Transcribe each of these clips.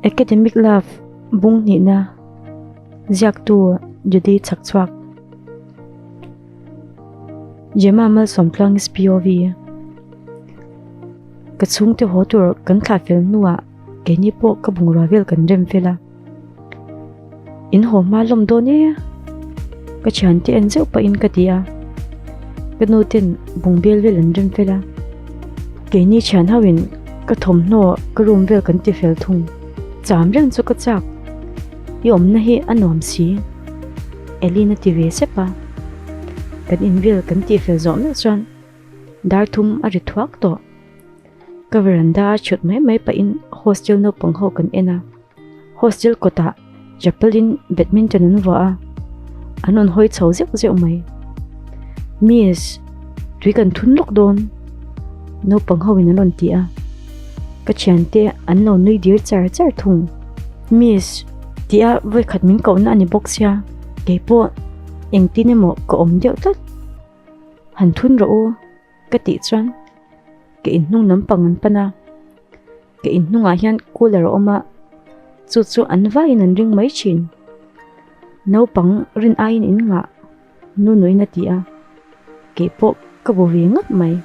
Academic Love bung hnihna ziaktu Judy Chhakchhuak Gemma Malsawmtluangis POV Ka chhungte haw tur kan thlah fel hnuah keini pawh ka bungrua vel kan rem fel a. In haw hma lawm dawn e ka thiante en zeuh pahin ka ti a ka nu ten bungbel vel an rem fel a keini thian ho in ka thawmhnaw ka room vel kan ti fel thung cham reng chu ka chak i awmna hi a nuam si Elin a ti ve sep a kan in vel kan tih fel zawh meuh chuan dar thum a ri thuak tawh ka veranda a chhut mai mai pahin hostel naupang ho kan en a. Hostel kawtah chapel in badminton an vuah a, an rawn hawi chho zeuh zeuh mai. Miss, tui kan thun lawk dawn, naupang ho in an rawn ti a, ka thiante an lo nui dir char char thung. Miss, tia vawikhat min kohna a ni bawk sia, keipawh engtin emaw ka awm deuh tlat. Han thun rawh u, ka tih chuan ka inhnung lampang an pan a. Ka in hnungah hian cooler a awm a, chu chu an vaiin an ring mai thin. Naupang rin aiin in ngah nu nuin a ti a, kei pawh ka bu ve ngawt mai.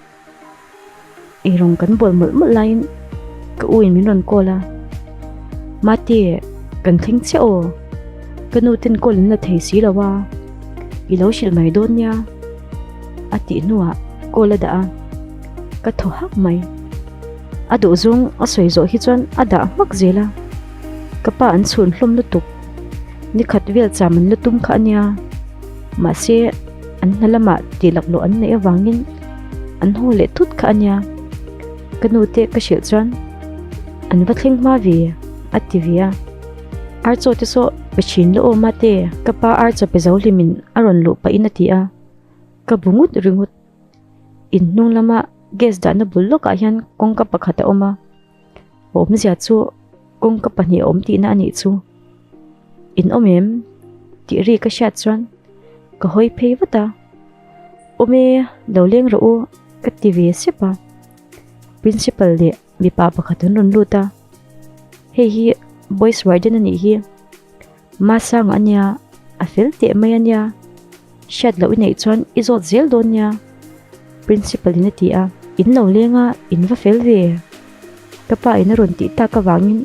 Eirawng kan bawl mawlh mawlh laiin ka u in min rawn call a, Mate, kan thleng chiah aw, ka nu ten call an la thei si lo a, i lo hrilh mai dawn nia a tih hnuah call a dah a, ka thaw hak mai. A duh zawng a sawi zawh hi chuan a dah hmak zel a, ka pa an chhun hlawm lutuk. Ni khat vel cham an la tum kha a nia, mahse an hna lamah tih lak loh an neih avangin an haw leh thut kha a nia. Ka nu te ka hrilh chuan an va thleng hma ve a ti ve a, ar chaw te saw pe thin la aw mate ka pa ar chaw pe zo hlimin a rawn luh pahin a ti a, ka bu ngut ringawt. Inhnung lama gas dahna bul lawkah hian kawngka pakhat a awm a, a awmzia chu kawngka pahnih a awm tihna a nih chu. In awm em? tih ri ka hriat chuan ka hawi phei vat a, Awm e, lo leng rawh u ka ti ve sep a. Principal leh mipa pakhat an rawn lut a, hei hi boys warden a nih hi. Masang a nia, a fel teh mai a nia, hriat loh i neih chuan i zawt zel dawn nia, Principal in a ti a. In lo leng a, in va fel ve. Ka pa in a rawn tih tak avangin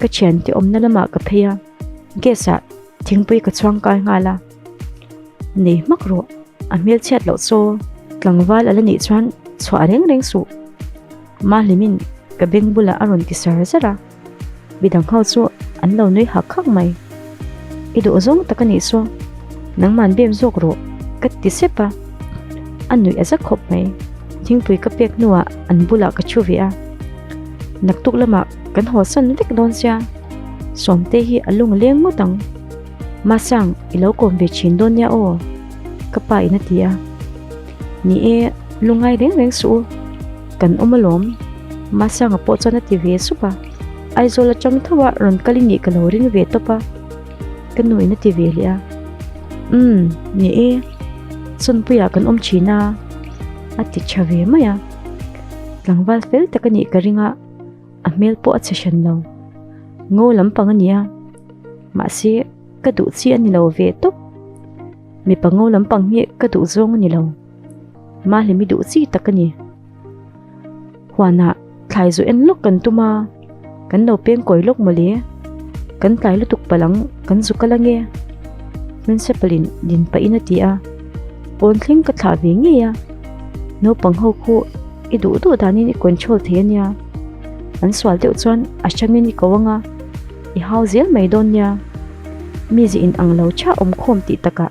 ka thiante awmna lamah ka phei a, gas ah thingpui ka chhuang kai nghal a. Nei hmak rawh, a hmelchhiat loh chaw, tlangval a la nih chuan chhuah reng reng suh. Mahlimin ka beng bulah a rawn ti sar zar a. Midang ho chu an lo nui hak hak mai. I duh zawng tak a nih chu, nangman bem zawk rawh ka ti sep a, a nuih a za khawp mai. Thingpui ka pek hnuah an bulah ka thu ve a, naktuk lamah kan haw san vek dawn sia, Sawmte hi a lung leng ngawt ang. Masang, i lo kawm ve thin dawn nia aw, ka pa in a ti a. Ni e, lungngai reng reng suh u, kan awm alawm. Masanga pawh chuan a ti ve sup a, Aizawl atang tho a rawn kal i nih ka lo ring ve tawp a, ka nu in a ti ve leh a. Umm, ni e, Chawnpuiah kan awm thin a, a ti tha ve mai a. Tlangval fel tak a nih ka ring a, a hmel pawh a chhe hran lo. Ngo lampang a ni a, mahse ka duh chi a ni lo ve tawp. Mipa ngo lampang hi ka duh zawng a ni lo. Mahlimi duh chi tak a ni. Huanah thlai zu en lawk kan tum a, kan lo peng kawi lawk mawle. Kan tlai lutuk palh ang, kan zu kal ange. Principal in din pahin a ti a, pawn thleng ka thlah ve ngei a. Naupang ho khu i duh duh danin i control thei a nia. An sual deuh chuan a hrangin i ko anga, i hau zel mai dawn nia. Mi zih in ang lo chhah awm khawm tih takah.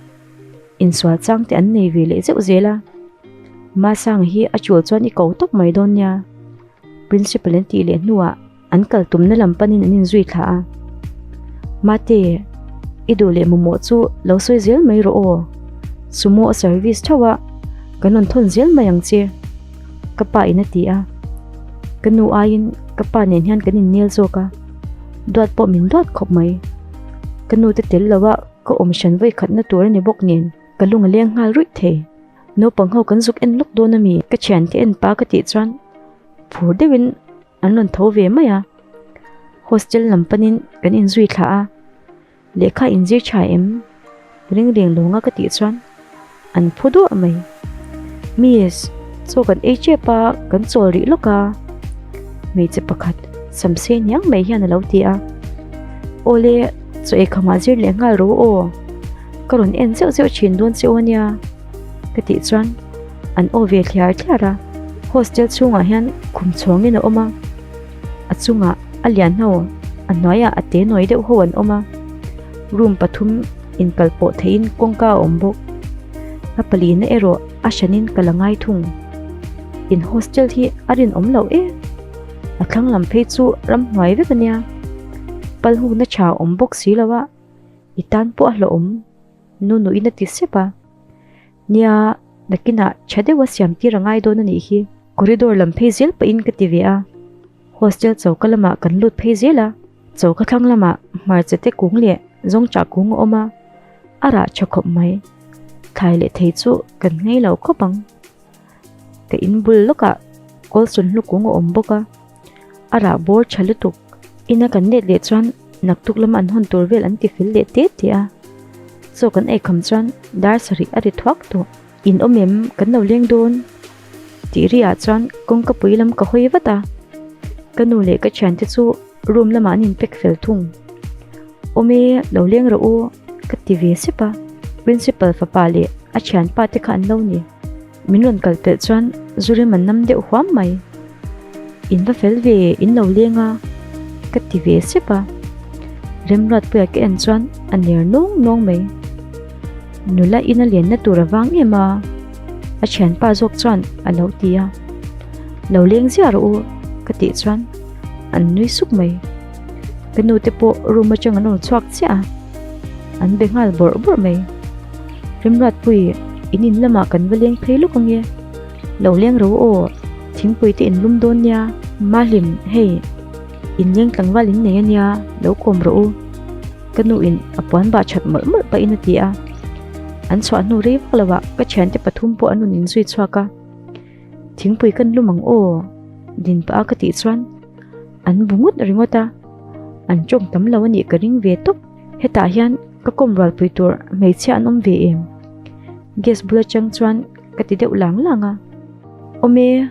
Insual chang te an nei ve leh zeuh zel a, Masanga hi a chul chuan i ko tawp mai dawn nia, Principal an tih leh hnuah an kal tumna lam panin an inzui thla a. Mate, i duh leh mamawh chu lo sawi zel mai rawh aw, sumo a service theuh a, kan rawn thawn zel mai ang che, ka pa in a ti a. Ka nu aiin ka pa nen hian kan innel zawk a, duat pawh min duat khawp mai. Ka nu te tel lo a. Ka awm hran vawi khatna tur a ni bawk nen ka lung a leng nghal ruih thei. Naupang ho kan zuk en lawk dawn a mi? Ka thiante en pa ka tih chuan phur deuhin an rawn tho ve mai a. Hostel lam panin kan inzui thla a, lehkha inzir tha em? Ring reng lawnga ka tih chuan an phu duah mai. Miss, chaw kan ei tep a, kan chawl rih lawk a, hmeichhe pakhat sam sei hniang mai hian a lo ti a. Awle, chaw ei khamah zir leh nghal ro aw, ka rawn en zeuh zeuh thin dawn che aw nia, ka tih chuan an aw ve thliar thliar a. Hostel chhungah hian khum chhawngin a awm a. A chungah a lian ho, a hnuaiah a te nawi deuh ho an awm a, room pathum inkal pawh theihin kawngka a awm bawk. A palina erawh a hranin ka la ngai thung. In hostel hi a rinawm loh e. A thlang lam phei chu ramhnuai vek a nia. Pal hukna tha a awm bawk si lo a, i tan pawh a hlauhawm nu nuin a ti sep a. Nia, nakinah tha deuha siam tir a ngai dawn a nih hi. Corridor lam phei zel pahin ka ti ve a, hostel choka lamah kan lut phei zel a, choka thlang lamah hmarcha te kung leh zawngchah kung a awm a, a rah tha khawp mai. Thlai leh thei chu kan ngei lo khawp ang. Ka in bul lawkah kawlsawn hlu kung a awm bawk a, a rah bawr tha lutuk. Ina kan let leh chuan naktuk lama an hawn tur vel an ti fel leh te te a, chaw kan eikham chuan dar sarih a ri thuak tawh. In awm em? Kan lo leng dawn tih ri ah chuan kawngka pui lam ka hawi vat a, ka nu leh ka thiante chu room lamah an inpek fel thung. Awm e, lo leng rawh u ka ti ve sep a, principal fapa leh a thianpa te kha an lo ni. Min rawn kal pelh chuan Zurim an nam deuh huam mai. In va fel ve, in lo leng a, ka ti ve sep a. Remruatpuia ka en chuan a ner nawng nawng mai. Nula in a lenna tur a vang em a, a thianpa zawk chuan a lo ti a. Lo leng ziah rawh u, ka tih chuan an nui suk mai. Ka nu te pawh room atang an rawn chhuak chiah a, an be nghal bawrh bawrh mai. Remruatpui, in in lamah kan va leng phei lawk ange. Lo leng ro aw, thingpui te in lum dawn nia. Mahlim, hei, in leng tlangval in nei ania, lo kawm rawh u. Ka nu in a puan bah that mawlh mawlh pahin a ti a. An chhuah hnu rei vak lovah ka thiante pathum pawh an rawn inzui chhuak a. Thingpui kan lum ang aw, din pah a ka tih chuan an bu ngut ringawt a, an tawng tam lo a nih ka ring ve tawp. Hetah hian ka kawm rualpui tur hmeichhia an awm ve em? Gas bul atang chuan ka ti deuh lang lang a. Awm e,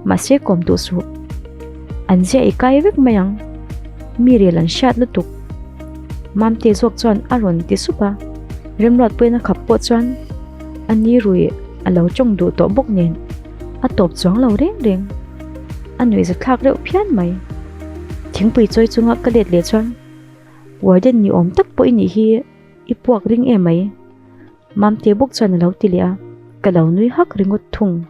mahse kawm duh suh. An zia i kai vek mai ang. Mi rel an hriat lutuk. Mamte zawk chuan a rawn ti sup a. Remruatpuiin a khap pawh chuan a ni rui a lo tawng duh tawh bawk nen a tawp chuang lo reng reng. A nuihza thlak reuh phian mai. Thingpui chawi chunga ka let leh chuan Warden ni awm tak pawh i nih hi i puak ring em mai. Mamte bawk chuan a lo ti leh a, ka lo nui hak ringawt thung.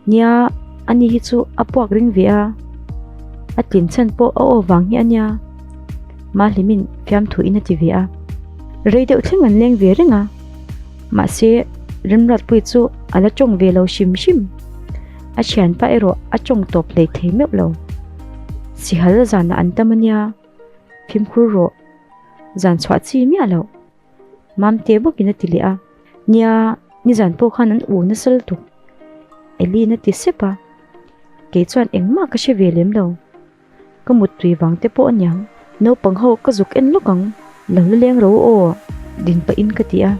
Nia, ani hi chu a puak ring ve a, a tlin chhan pawh a aw vang hi a nia, Mahlimin fiamthuin a ti ve a. Rei deuh thleng an leng ve reng a, mahse Remruatpui chu a la tawng ve lo hrim hrim. A thianpa erawh a tawng tawp hlei thei meuh lo. Sihal zanah an tam a nia, fimkhur rawh, zan chhuah chi miah loh. Mamte bawkin a ti leh a, Nia, nizan pawh khan an u nasa lutuk. Elin a ti sep a, kei chuan engmah ka hre ve lem lo. Ka muttui vang te pawh a niang. Naupang ho ka zuk en lawk ang, lo la leng ro aw, din pahin ka ti a.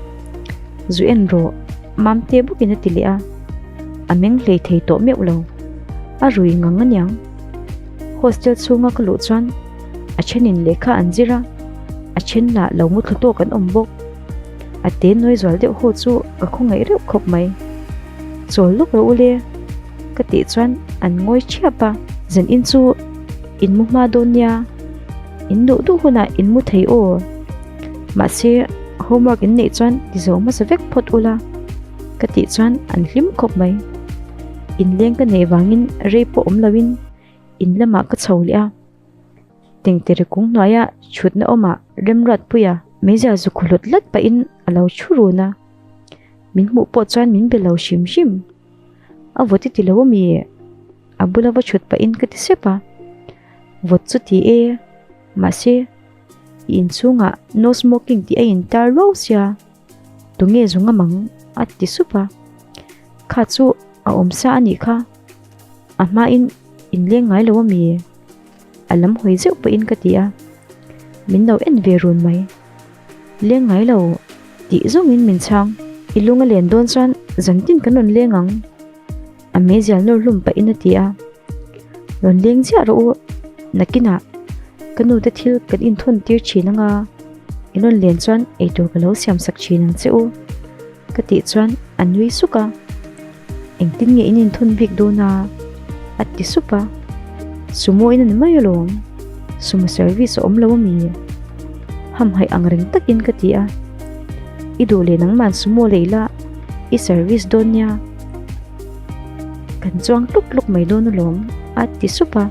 Zu en rawh, Mamte bawkin a ti leh a. A meng hlei thei tawh meuh lo. A rui ngang a niang. Hostel chhunga ka luh chuan a thenin lehkha an zir a, a then lah lo mu thlu tawk an awm bawk. A te nawi zual deuh ho chu ka khawngaih reuh khawp mai. Chawl lawk rawh u le, ka tih chuan an ngawi thiap a. Zan in chu in mu hma dawn nia, in duh duh hunah in mu thei aw. Mahse homework in neih chuan ti zo hmasa vek phawt ula, ka tih chuan an hlim khawp mai. Inleng ka neih vangin rei pawh awm loin in lamah ka chho leh a. Tengtere kung hnuaia chhutna awmah Remruatpuia meizial zu khu hlut hlat pahin a lo thu run a. Min hmuh pawh chuan min be lo hrim hrim. A vawt i ti lo ami? A bula va chhut pahin ka ti sep a. Vawt chu ti e, mahse i inchhungah no smoking tih a intar luau sia, tunge zu ngam ang? a ti sup a. Kha chu a awm sa a nih kha, a hmain inleng ngai lo ami? A lam hawi zeuh pawhin ka ti a, min lo en ve run mai. Leng ngai lo tih zawngin min chhang. I lung a len dawn chuan zantin kan rawn leng ang. A meizial nawr hlum pahin a ti a. Rawn leng chiah rawh u, nakinah ka nu te thil kan inthawn tir thin anga in rawn len chuan eitur ka lo siam sak thin ang che u ka tih chuan a nui suk a. Engtin nge in inthawn bik dawn a? a ti sup a. Sumo in a ni mai alawm, sumo service a awm lo ami? Hamhaih ang reng takin ka ti a. I duh leh nangman sumo lei la i service dawn nia. Kan chuang tluk tluk mai dawn alawm a ti sup a,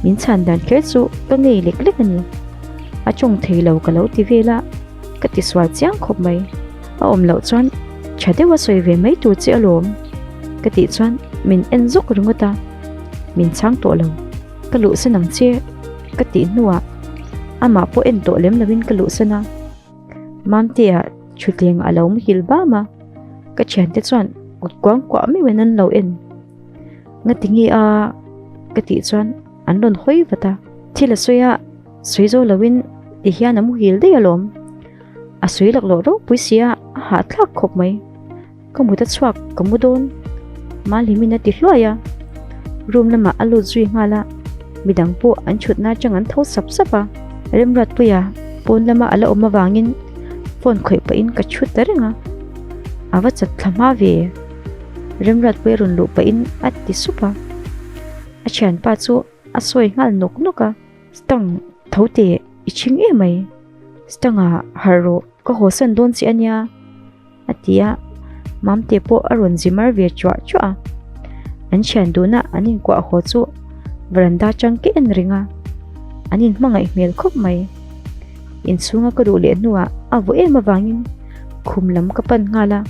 min chhan dan kher chu ka ngei lek lek a ni. A tawng thei lo ka lo ti vel a, ka ti sual chiang khawp mai. A awm loh chuan tha deuh a sawi ve mai tur che alawm ka tih chuan min en zawk ringawt a, min chhang tawh lo. Ka luhsan ang che ka tih hnuah amah pawh en tawh lem lovin ka luhsan a. Mamtea thutleng a lo muhil bam a, ka thiante chuan kut kuang kuah meuhin an lo en. Ngati nge a? ka tih chuan an rawn hawi vat a. Thil a sawi a, sawi zo loin ti hian a muhil daih alawm. A sawi laklawh ropui sia a hahthlak khawp mai. Ka mut a chhuak ka mu dawn. Malhimin a ti hluai a, room lamah a lut zui nghal a, midang pawh an chhutna atang an tho sap sap a. Remruatpuia pawn lama a la awm avangin phone khawih pahin ka chhut ta reng a, a va chat thla hma ve. Remruatpuia rawn luh pahin a ti sup a, a thianpa chu a sawi nghal nawk nawk a. Stang tho teh i chhing em mai, Stanga harh rawh ka haw san dawn che ania. A ti a, Mamte pawh a rawn zi mar ve chuah chuah a. An thian duna an inkuah haw chu veranda atang ke en reng a, an inhmangaih hmel khawp mai. Inchhunga ka duh leh hnuah a vaw em avangin khum lam ka pan nghal a,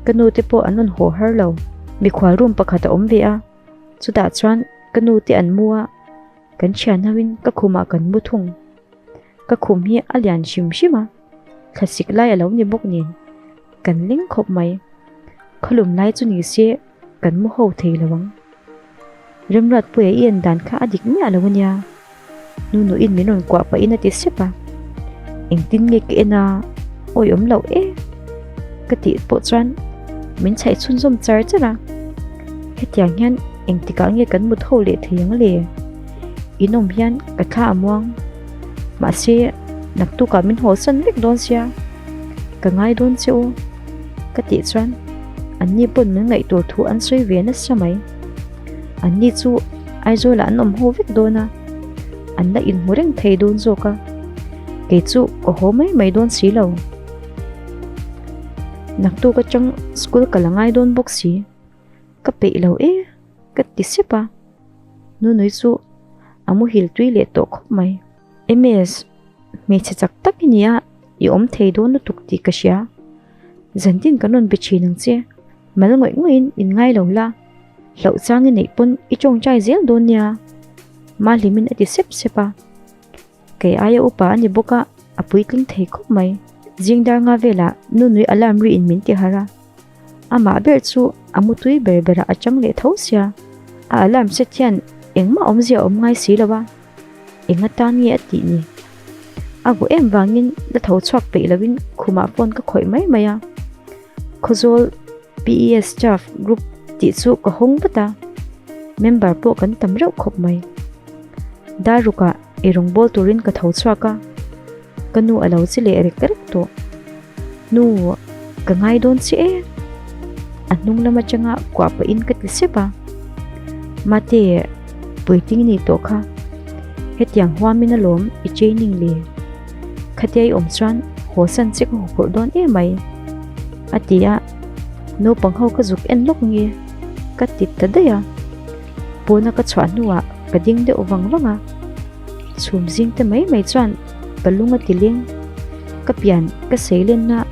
ka nu te pawh an rawn haw har lo. Mikhual room pakhat a awm ve a, chutah chuan ka nu te an mu a, kan thian hoin ka khumah kan mu thung. Ka khum hi a lian hrim hrim a. Thlasik lai a lo ni bawk nen kan ling khawp mai. Khawlum lai chu ni se kan mu ho thei lo ang. Remruatpuia i en dan kha a dik miah lo ania. Nunuin min rawn kuah pahin a ti sep a. Engtin nge ka en a, awi awm loh e ka tih pawh chuan min chhaih chhunzawm char char a. Hetiang hian engtikah nge kan mut ho leh thei ang le? In awm hian ka thla a muang. Mahse, naktukah min hawlsan vek dawn sia, ka ngai dawn che u, ka tih chuan anni pawn min ngaih tur thu an sawi ve nasa mai. Anni chu Aizawlah an awm ho vek dawn a, an la inhmu reng thei dawn zawk a, kei chu ka haw mai mai dawn si lo. Naktuk atang school ka la ngai dawn bawk si, ka peih lo e, ka ti sep a. Nunui chu a muhil tui leh tawh khawp mai. MS, hmeichhe chak tak i nia, i awm thei dawn lutuk tih ka hria. Zantin kan rawn be thin ang che, mal ngawih ngawih in in ngai lo la, hlauh chang i neih pawn i tawngtai zel dawn nia, Mahlimin a ti sep sep a. Kei aia upa a ni bawk a, a puitling thei khawp mai. Zingdar nga velah Nunui alarm ri in min ti harh a. Amah ber chu a mutui ber berah a chang leh tho sia, a alarm set hian engmah awmzia a awm ngai si lo a, eng atan nge a tih ni? A vuah em vangin la tho chhuak peih loin khumah phone ka khawih mai mai a, Khawzawl PES staff group tih chu ka hawng vat a, member pawh kan tam reuh khawp mai. Dar rukah eirawng bawl turin ka tho chhuak a, ka nu a lo chi leh rek rek tawh. Nu, ka ngai dawn che e. A hnung lam atanga kuah pahin ka ti sep a. Mate, puitling i nih tawh kha. Hetiang huamin alawm i training le. Khatia i awm chuan haw san che ka huphurh dawn emai. A ti a, naupang ho ka zuk en lawk nge ka ti ta daih a. Pawna ka chhuah hnuah ka ding deuh vang vang a. Chhum zing te mai mai chuan ka lung a ti leng. Ka pian ka sei lenna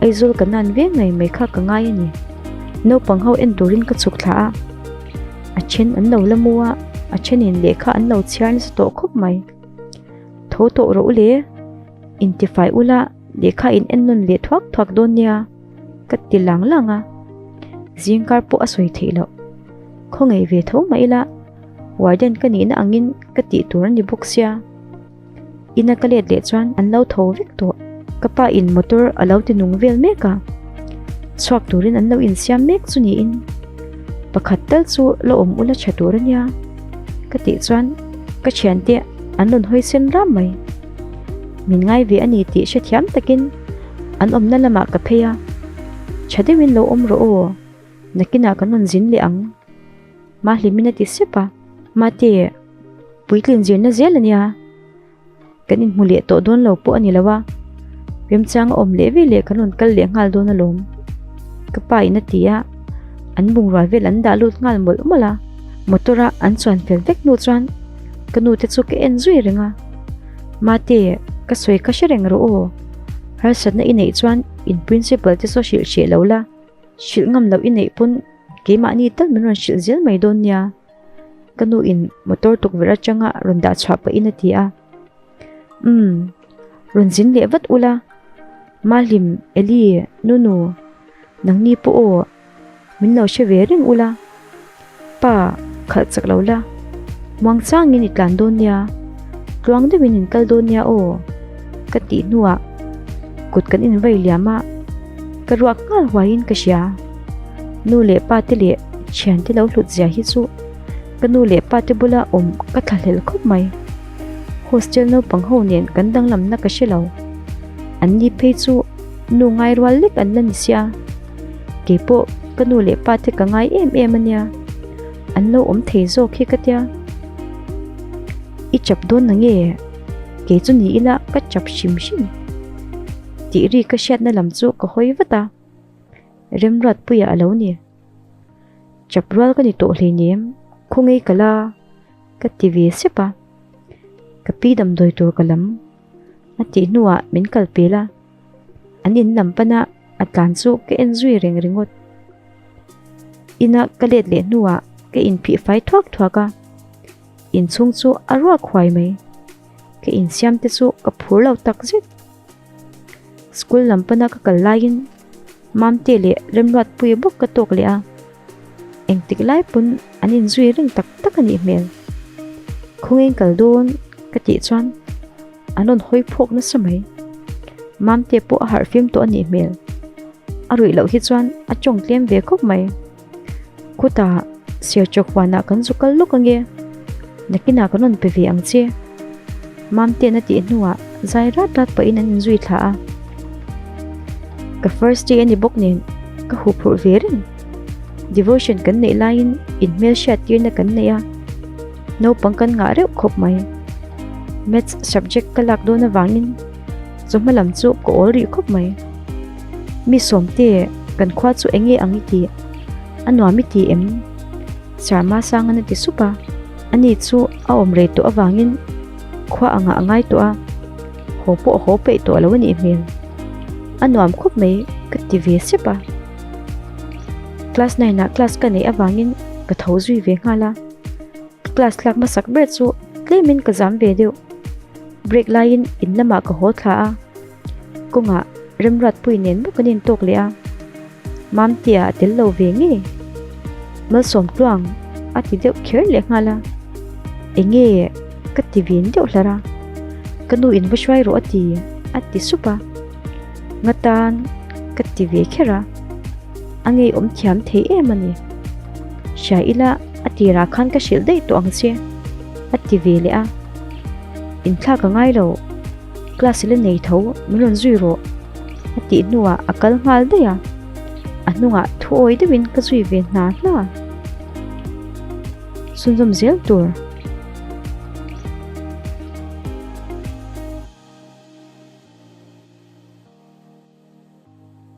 Aizawl ka nan ve ngei mai kha ka ngai a ni. Naupang ho en turin ka chhuk thla a, a then an lo la mu a, a thenin lehkha an lo chhiar nasa tawh khawp mai. Tho tawh rawh u le, intifai ula lehkha in en nawn leh thuak thuak dawn nia ka ti lang lang a, zingkar pawh a sawi theih loh. Khawngaih ve tho mah ila. Warden ka nihna angin ka tih tur a ni bawk sia. Ina ka let leh chuan an lo tho vek tawh. Ka pa in motor a lo ti nung vel mek a, chhuak turin an lo insiam mek chu niin pakhat tal chu la awm ula tha tur a nia ka tih chuan ka thiante an rawn hawi sen ram mai. Min ngai ve a ni tih hrethiam takin an awmna lamah ka phei a, tha deuhin lo awm rawh aw, nakinah kan rawn zin leh ang. Mahlimin a ti sep a, Mate, puitlin zirna zel a nia, kan inhmu leh tawh dawn lo pawh a ni lo a, remchang a awm leh ve leh kan rawn kal leh nghal dawn alawm. Ka pa in a ti a, an bungrua vel an dah lut nghal mawlh mawlh a, motor a an chuan fel vek hnu chuan ka nu te chu ka en zui reng a, Mate, ka sawi kha hre reng rawh aw, harsatna i neih chuan in principal te saw hrilh hreh lo la, hrilh ngam loh i neih pawn Keimahni tal min rawn hrilh zel mai dawn nia, ka nu in motor tukverh atanga rawn dah chhuah pahin a ti a. Umm, rawn zin leh vat ula, Mahlim, Eli, Nunu, nangni pawh aw, min lo hre ve reng ula, pa, khalh chak lo la, muang changin i tlan dawn nia, tluang deuhin in kal dawn nia aw, ka tih hnuah kut kan invai liam a, ka ruak nghal huaiin ka hria. Nu leh pa te leh thian te lo hlut zia hi chu ka nu leh pa te bula awm ka thlahlel khawp mai. Hostel naupang ho nen kan danglamna ka hre lo. An ni phei chu nu ngai rual lek an la ni sia. Keipawh ka nu leh pa te ka ngai em em a nia. An lo awm thei zawk hi ka tia. I chap dawn na nge? Kei chu ni ila ka chap hrim hrim. Tih ri ka hriatna lam chu ka hawi vat a. Remruatpuia a lo ni. Chap rual ka ni tawh hleinem, khawngei ka la, ka ti ve sep a. Ka pi damdawi tur ka lam a tih hnuah min kal pel a, an in lam pana a tlan chu ka en zui reng ringawt. Ina ka let leh hnuah ka inphih fai thuak thuak a, inchhung chu a ruak huai mai. Ka insiam te chu ka phur lo takzet. School lam pana ka kal laiin Mamte leh Remruatpuia bawk ka tawk leh a, engtik lai pawn an inzui reng tak tak a nih hmel. Khawngeng kal dawn ka tih chuan an rawn hawi phawk nasa mai. Mamte pawh a harh fim tawh a nih hmel. A ruih loh hi chuan a tawng tlem ve khawp mai. Khutah Serchawk huanah kan zu kal lawk ange, nakinah kan rawn pe ve ang che. Mamte'n a tih hnuah zai rat rat pahin an inzui thla a. Ka first day a ni bawk nen ka huphurh ve reng. Devotion kan neih laiin inhmelhriat tirna kan nei a, naupang kan ngah reuh khawp mai. Maths subject ka lak dawn avangin chawhma lam chu ka awl rih khawp mai. Mi sawmte kan khua chu enge ang i tih? A nuam i ti em? Sharma Sangan a ti sup a, ani chu a awm rei tawh avangin khua angah a ngai tawh a, haw pawh a haw peih tawh lo a nih hmel. A nuam khawp mai ka ti ve sep a. Class nine ah class ka neih avangin ka tho zui ve nghal a, class tlak hmasak ber chu tlemin ka zam ve deuh. Break laiin in lamah ka haw thla a. Kawngah Remruatpui nen bawk an intawk leh a, Mamtia a tel lo ve nge? Malsawm tluang a ti deuh kher leh nghal a, Enge ka ti vin deuh hlar a, ka nu in va hruai rawh a ti a ti sup a, Ngatan ka ti ve kher a, a ngeiawm thiam thei em a ni. Hria ila a tirah khan ka hrilh daih tawh ang che a ti ve leh a, Inthlak a ngai lo. Class la nei tho min rawn zui rawh a tih hnuah a kal nghal daih a, a hnungah thuawi deuhin ka zui ve hna hna. Chhunzawm zel tur.